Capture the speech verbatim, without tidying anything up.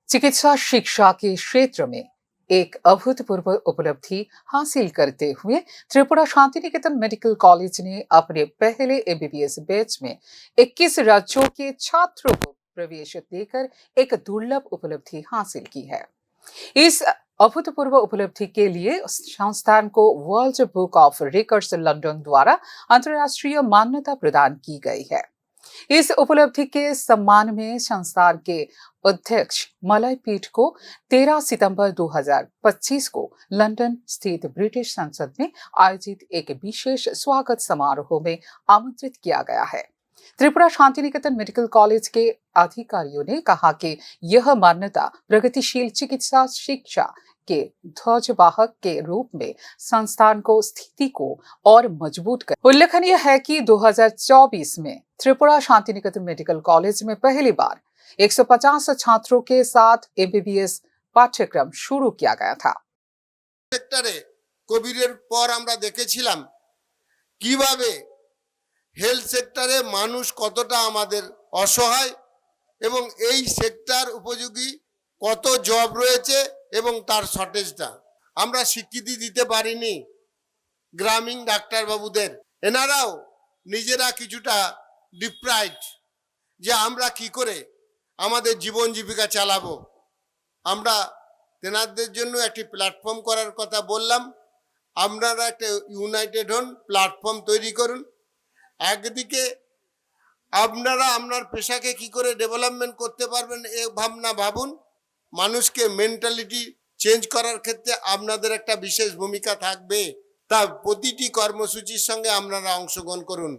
चिकित्सा शिक्षा के क्षेत्र में एक अभूतपूर्व उपलब्धि हासिल करते हुए त्रिपुरा शांति निकेतन मेडिकल कॉलेज ने अपने पहले एमबीबीएस बैच में इक्कीस राज्यों के छात्रों को प्रवेश देकर एक दुर्लभ उपलब्धि हासिल की है। इस अभूतपूर्व उपलब्धि के लिए संस्थान को world book of records London द्वारा अंतर्राष्ट्रीय मान्यता प्रदान की गई है। इस उपलब्धि के सम्मान में संस्थान के अध्यक्ष मलय पीठ को तेरह सितंबर दो हज़ार पच्चीस को लंदन स्थित ब्रिटिश संसद में आयोजित एक विशेष स्वागत समारोह में आमंत्रित किया गया है। त्रिपुरा शांति निकेतन मेडिकल कॉलेज के अधिकारियों ने कहा कि यह मान्यता प्रगतिशील चिकित्सा शिक्षा के ध्वजवाहक के रूप में संस्थान को स्थिति को और मजबूत कर। उल्लेखनीय है कि दो हज़ार चौबीस में त्रिपुरा शांति निकेतन मेडिकल कॉलेज में पहली बार एक सौ पचास छात्रों के साथ एमबीबीएस पाठ्यक्रम शुरू किया गया था। সেক্টরে কোভিডের পর আমরা দেখেছিলাম কিভাবে হেলথ সেক্টরে মানুষ কতটা আমাদের অসহায় এবং এই সেক্টর উপযোগী কত জব রয়েছে এবং তার শর্টেজটা আমরা স্বীকৃতি দিতে পারিনি গ্রামীণ ডাক্তারবাবুদের। এনারাও নিজেরা কিছুটা ডিপ্রাইভড যে আমরা কি করে আমাদের জীবন জীবিকা চালাবো। আমরা তেনাদের জন্য একটি প্ল্যাটফর্ম করার কথা বললাম। আপনারা একটা ইউনাইটেড হন, প্ল্যাটফর্ম তৈরি করুন। একদিকে আপনারা আপনার পেশাকে কি করে ডেভেলপমেন্ট করতে পারবেন, এ ভাবনা ভাবুন। মানুষকে মেন্টালিটি চেঞ্জ করার ক্ষেত্রে আপনাদের একটা বিশেষ ভূমিকা থাকবে। তা প্রতিটি কর্মসূচির সঙ্গে আপনারা অংশগ্রহণ করুন।